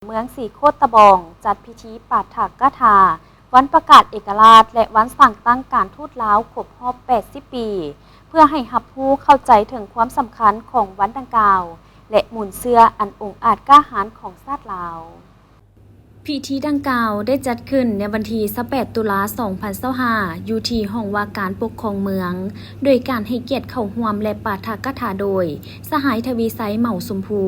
ເມືອງສີໂຄດຕະບອງ ຈັດພິທີປາຖະກະຖາ ວັນປະກາດເອກະລາດ ແລະ ວັນສ້າງຕັ້ງການທູດລາວຄົບຮອບແປດສິບປີ ເພື່ອໃຫ້ຮັບຮູ້ເຂົ້າໃຈເຖິງຄວາມສຳຄັນຂອງວັນດັ່ງກ່າວ ແລະ ມູນເຊື້ອອັນອົງອາດກ້າຫານຂອງຊາດລາວ. ພິທີດັ່ງກ່າວໄດ້ຈັດຂຶ້ນໃນວັນທີຊາວແປດ ຕຸລາ ສອງພັນຊາວຫ້າ ຢູ່ທີ່ຫ້ອງວ່າການປົກຄອງເມືອງ, ໂດຍການໃຫ້ກຽດເຂົ້າຮ່ວມ ແລະ ປາຖະກະຖາໂດຍ ສະຫາຍ ທະວີໄຊ ເໝົາຊົມພູ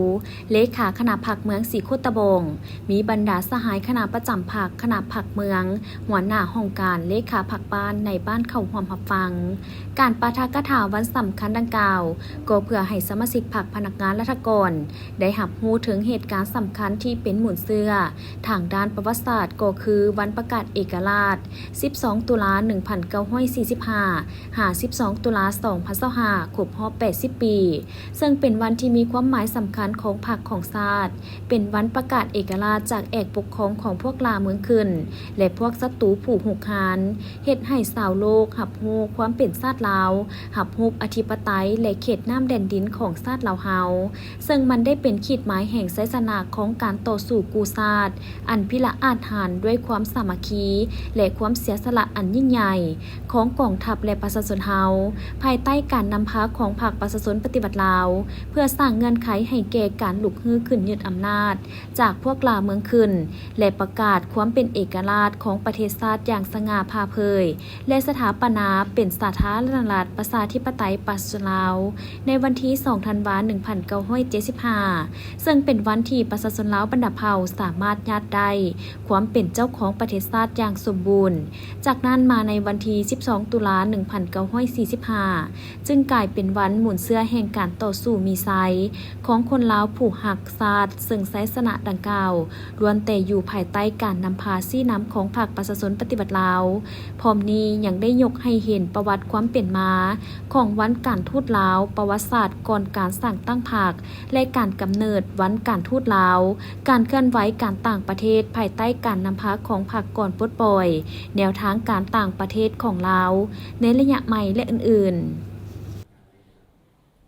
ເລຂາຄະນະພັກເມືອງສີໂຄດຕະບອງ, ມີບັນດາສະຫາຍຄະນະປະຈຳພັກ, ຄະນະພັກເມືອງ, ຫົວໜ້າຫ້ອງການ, ເລຂາພັກບ້ານໃນບ້ານເຂົ້າຮ່ວມຮັບຟັງ. ການປາຖະກະຖາວັນສຳຄັນດັ່ງກ່າວ ກໍເພື່ອໃຫ້ສະມາຊິກພັກ, ພະນັກງານລັດຖະກອນ ໄດ້ຮັບຮູ້ເຖິງເຫດການສຳຄັນທີ່ເປັນມູນເຊື້ອທາງດ້ານປະຫວັດສາດ ກໍຄືວັນປະກາດເອກະລາດ ສິບສອງ ຕຸລາ ໜຶ່ງພັນເກົ້າຮ້ອຍສີ່ສິບຫ້າ ຫາ ສິບສອງ ຕຸລາ ສອງພັນຊາວຫ້າ ຄົບຮອບແປດສິບປີ, ເຊິ່ງເປັນວັນທີ່ມີຄວາມໝາຍສຳຄັນຂອງພັກຂອງຊາດ, ເປັນວັນປະກາດເອກະລາດຈາກແອກປົກຄອງຂອງພວກລ່າເມືອງຂຶ້ນ ແລະ ພວກສັດຕູຜູ້ຮຸກຮານ, ເຮັດໃຫ້ຊາວໂລກຮັບຮູ້ຄວາມເປັນຊາດລາວ, ຮັບຮູ້ອະທິປະໄຕ ແລະ ເຂດນ້ຳແດນດິນຂອງຊາດລາວເຮົາ, ເຊິ່ງມັນໄດ້ເປັນຂີດໝາຍແຫ່ງໄຊຊະນະຂອງການຕໍ່ສູ້ກູ້ຊາດ ອັນພິລະອາດຫານດ້ວຍຄວາມສາມັກຄີ ແລະ ຄວາມເສຍສະຫຼະອັນຍິ່ງໃຫຍ່ຂອງກອງທັບ ແລະ ປະຊາຊົນເຮົາ, ພາຍໃຕ້ການນຳພາຂອງພັກປະຊາຊົນປະຕິວັດລາວ, ເພື່ອສ້າງເງື່ອນໄຂໃຫ້ແກ່ການລຸກຮືຂຶ້ນຍຶດອຳນາດຈາກພວກລ່າເມືອງຂຶ້ນ ແລະ ປະກາດຄວາມເປັນເອກະລາດຂອງປະເທດຊາດຢ່າງສະຫງ່າຜ່າເຜີຍ ແລະ ສະຖາປະນາເປັນສາທາລະນະລັດ ປະຊາທິປະໄຕ ປະຊາຊົນລາວ ໃນວັນທີ ສອງ ທັນວາ ໜຶ່ງພັນເກົ້າຮ້ອຍເຈັດສິບຫ້າ ເຊິ່ງເປັນວັນທີ່ປະຊາຊົນລາວບັນດາເຜົ່າສາມາດຍາດໄດ້ຄວາມເປັນເຈົ້າຂອງປະເທດຊາດຢ່າງສົມບູນ. ຈາກນັ້ນມາໃນວັນທີ ສິບສອງ ຕຸລາ ໜຶ່ງພັນເກົ້າຮ້ອຍສີ່ສິບຫ້າ ຈຶ່ງກາຍເປັນວັນມູນເຊື້ອແຫ່ງການຕໍ່ສູ້ມີໄຊຂອງຄົນລາວຜູ້ຮັກຊາດ, ເຊິ່ງໄຊຊະນະດັ່ງກ່າວ ລ້ວນແຕ່ຢູ່ພາຍໃຕ້ການນຳພາຊີ້ນຳຂອງພັກປະຊາຊົນປະຕິວັດລາວ. ພ້ອມນີ້ຍັງໄດ້ຍົກໃຫ້ເຫັນປະຫວັດຄວາມເປັນມາຂອງວັນການທູດລາວ, ປະຫວັດສາດກ່ອນການສ້າງຕັ້ງພັກ ແລະ ການກຳເນີດວັນການທູດລາວ, ການເຄື່ອນໄຫວການຕ່າງປະເທດພາຍໃຕ້ການນຳພາຂອງພັກກ່ອນປົດປ່ອຍ, ແນວທາງການຕ່າງປະເທດຂອງລາວໃນໄລຍະໃໝ່ ແລະ ອື່ນໆ.